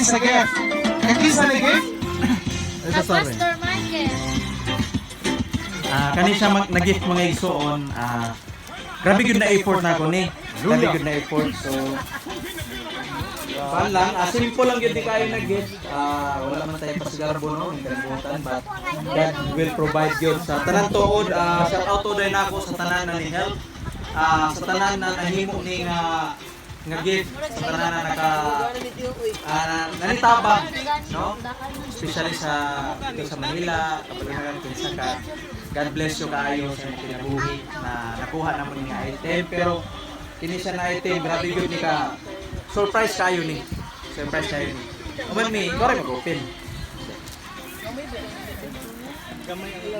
Nag-open sa gift. Kakisa na gift? Ito, sorry. Pastor Michael. Ah, kani siya na-gift, mga igsoon. Ah, grabe gyud na effort na ako ni. Grabe gyud na effort. So, kuan lang, simple lang gyud ni kayo na gift. Ah, wala man tayo pasigarbo, no, ng kalibutan, but God will provide gyud sa tanan tuod. Shout out to din ako sa tanan na ni help. Sa tanan na nahimo ni nga nga gift, sa tanan na naka nanitabang, no? Especially sa dito sa Manila, kapag kinsa ka. God bless you kaayo sa imong kinabuhi na nakuha namo ni nga item, pero kini siya na item, grabe gyud ni ka surprise kayo ni. Surprise kayo ni. Uman mi, ikaw rin mag-open.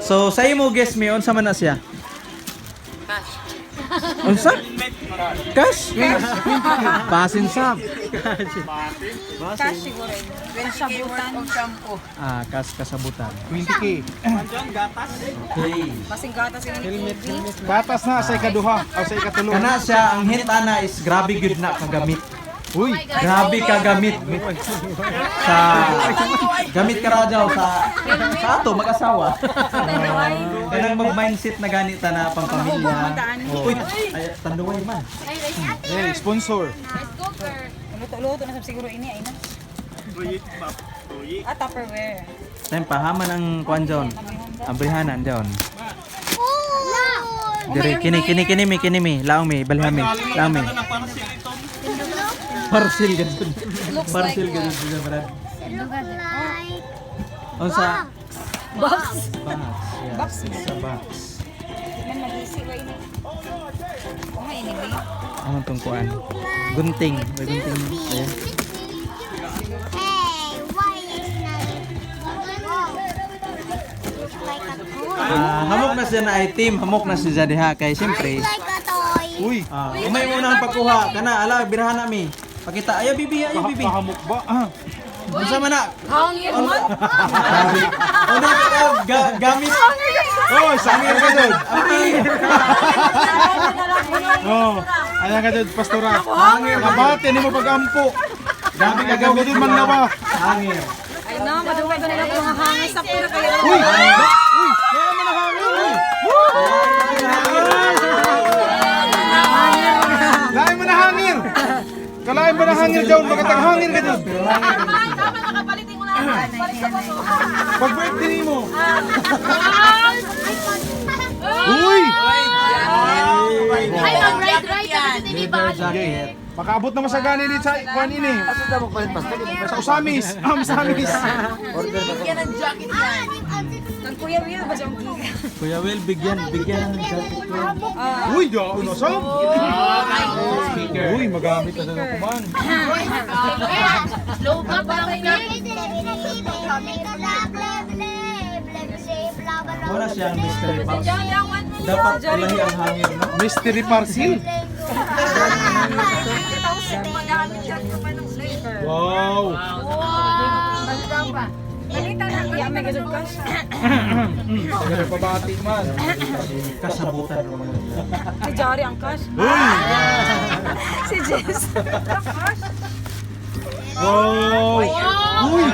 So, sa imo guess mi, unsa man na siya? Unsa? Cash? Basin sab. Cash siguro eh. Kasabutan. Ah, cash, kasabutan. 20K. Okay. Basing gatas yun ni TV. Gatas na sa ikaduha o sa ikatulo. Kana siya, ang hint ana is grabe gyud na kagamit. Uy, Grabe kagamit. Sa gamit ka ra daw sa ato mag-asawa. Kanang mag-mindset na ganita na pangpamilya. Uy, ay, tanduay man. Ay, rice hey, sponsor. Rice cooker. Luto-luto na sab siguro ini ay na. Ah, Tupperware. Time pahaman ang kuan jon. Abrihanan jon. Dire kini kini kini mi kini mi laong mi balhan mi laong mi. Parcel ganun. Looks Parcel like ganun sila, Brad. Like Unsa? Box. Box. Yes, Box. it's a box. Man mag-isi ba ini? Oh, may ini ba? Ano tong kuan? Gunting. May gunting. Ayan. Hey, why is not? Looks like a toy. Ah, hamok na siya na item, hamok na siya diha kay siyempre. Like a toy. Uy, Umay muna ang pagkuha kana ala birahan na mi. Pakita ayo bibi, ayo bibi. pahamok ba? Ah. Unsa man na? Hangir man. Ano gamit? Oh, sangir ka doon. Abi. Oh, ayan ka doon, pastora. Hangir. Nabate ni mo pag-ampo. Grabe ka gaw doon man na ba? Hangir. Ay na, madungay ko nila mga hangir sa pura kayo. Uy! Uy! Kaya mo na hangir! Uy! Lain mo na hangir! Kalain mo na hangir dyan, magkatag-hangir ka doon. Pag birthday mo. Uy! Ay, mag-ride ride ako sa Leather jacket. Makaabot naman sa gani ni sa kuan ini. Sa Usamis. Ah, Usamis. Kang Kuya Will ba siyang giga? Kuya Will, bigyan bigyan ng jacket ko. Uy, da ano sa? Speaker. Uy, magamit na sa kuman. Low ba lang? Wala siyang mystery box. Dapat ulahi ang hangir, no? Mystery parcel. Wow. Balita na iya may gazod cash. Tagal pabati man. Kasabutan naman. Si Jari ang cash. Uy! Si Jess. Wow! Uy! Uy,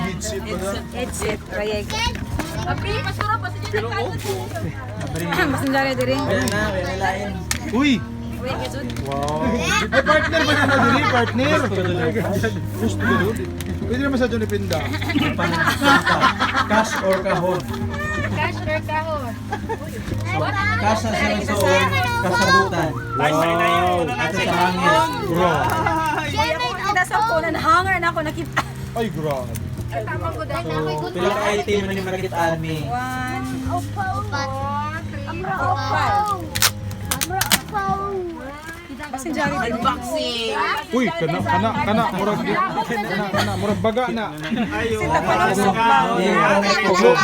headset ba na? Headset, rayeg. Masin Jari diri. Ayan na, may nilain. Uy! Uy, gazod. Wow! Ay, partner ba na diri? Partner? Gusto ko doon. Pwede naman sa Johnny Pinda. Cash or kahon? Cash or kahon? Cash na siya suon, kasabutan. Wow! At sa hangin. Grabe. Kita sa phone na hanger na ako nakita. Ay, grabe. So, pila ka item na ni makitaan mi? One, Basin Jari diri. Uy, kana, kana, kana, murag, kana, kana, murag baga na. Sinta pa lang sa ba.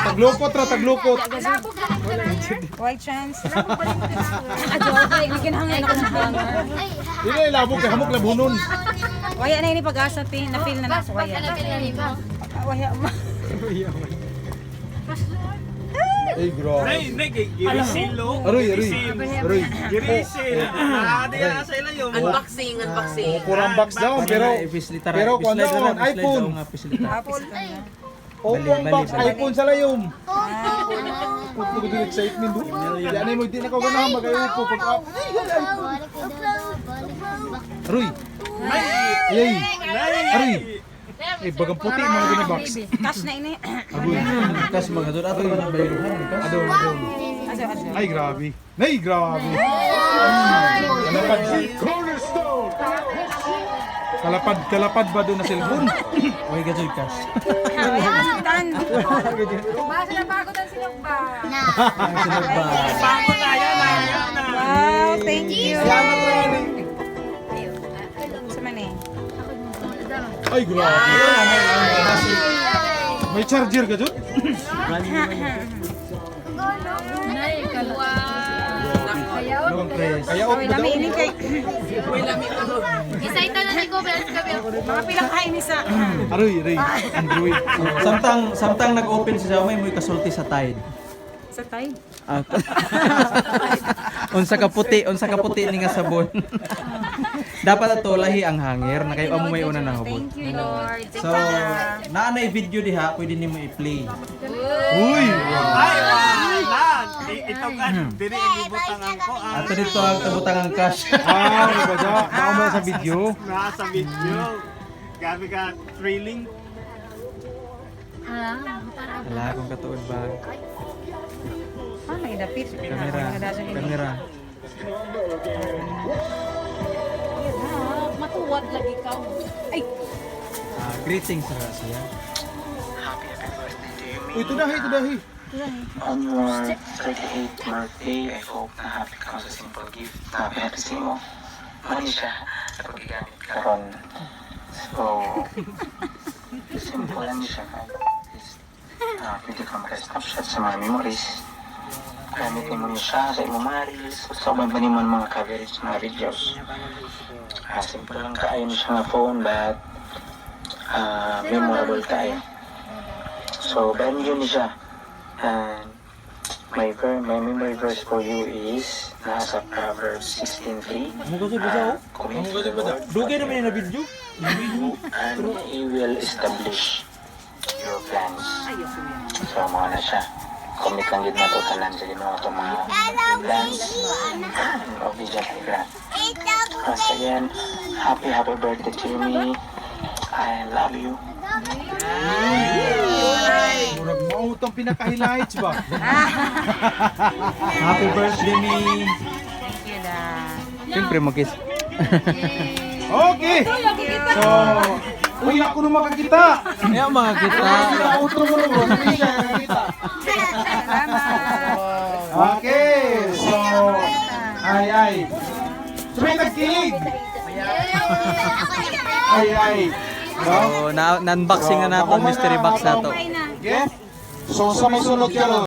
Taglukot ra, taglukot. White chance. Adyo, kay gikinahanglan ako ng hanger. Dili labog kay hamok labhunon. Waya na ini pag-asa ti, na feel na na ako waya. Waya ma. Ay, grabe. Aroy, aroy. Aroy. Unboxing, unboxing. Oh, kurang box daw, pero pero kung ano, iPhone. Apple. Opo ang Bali, box, bali. iPhone sa layom. Puto ko yung excitement do. Yan ay mo di na ko ganahan mag-iupo pag Aroy. Ay. Aroy. Eh, bagang puti mga gina box. Cash na ini. Agoy. Kas mga doon ato na bayruhan. Adon, adon. Aso, aso. Ay, grabe. Ay, grabe. Kalapad. Kalapad, kalapad ba doon na cellphone? Oy gajoy cash. Ay, tan. Basta na bago tan silog ba? Ang sunod ba? Wow, thank you. Sa man eh. Ay, grabe. May charger ka doon? Nay, Kaya off Uy, ba lami daw? ini kay Isay tanan ni ko belas kami. mga pila kain isa. Aroy, aroy. Android. Samtang samtang nag-open si Xiaomi mo'y kasulti sa Tide. Sa tay. Ah. Unsa ka puti ni nga sabon. Dapat ato lahi ang hanger na kayo amo may una na hubot. Thank you, Lord. So, naa na video diha, pwede nimo i-play. Uy! Ato dito ang tabutang ang cash. Ah, ano ba siya? Baka mo sa video. Nasa video. Grabe ka, thrilling. Ah, para Wala akong katuod ba? Ah, may dapit. Kamera, kamera. matuwad lagi ka. Ay, Ah, greetings ra siya. Uy, ito dahi, ito dahi. On your 38th birthday, I hope na happy ka sa simple gift na pinapisi mo. Mali siya sa paggagamit karon. So, simple lang siya. Is, pwede ka maka-snapshot sa mga memories. Gamit mo niya siya sa imong mga reels. Sa uban pa nimo ang mga coverage mga videos. Simple lang kaayo ni siya nga phone but memorable kaayo. So, brand new ni siya. And my memory verse for you is nasa Proverbs 16:3. Commit to the Lord Dugay naman yung na video. and He will establish your plans. So, mga na siya. Commit lang gid na to tanan sa Ginoo itong mga plans and obedient kay God. Once again, happy, happy birthday to me. I love you. Murag mao tong pinaka-highlights ba? Happy birthday me. Thank you, da. Siyempre magkis. Okay. So, uy, ako na makakita. Kaya mga kita. Outro mo na bro. Hindi siya nakakita. Salamat. Okay. So, ay ay. So, may nagkilig. Ay ay. No? So, na unboxing na nato mystery box na to. Okay? So, sa may sunod karon.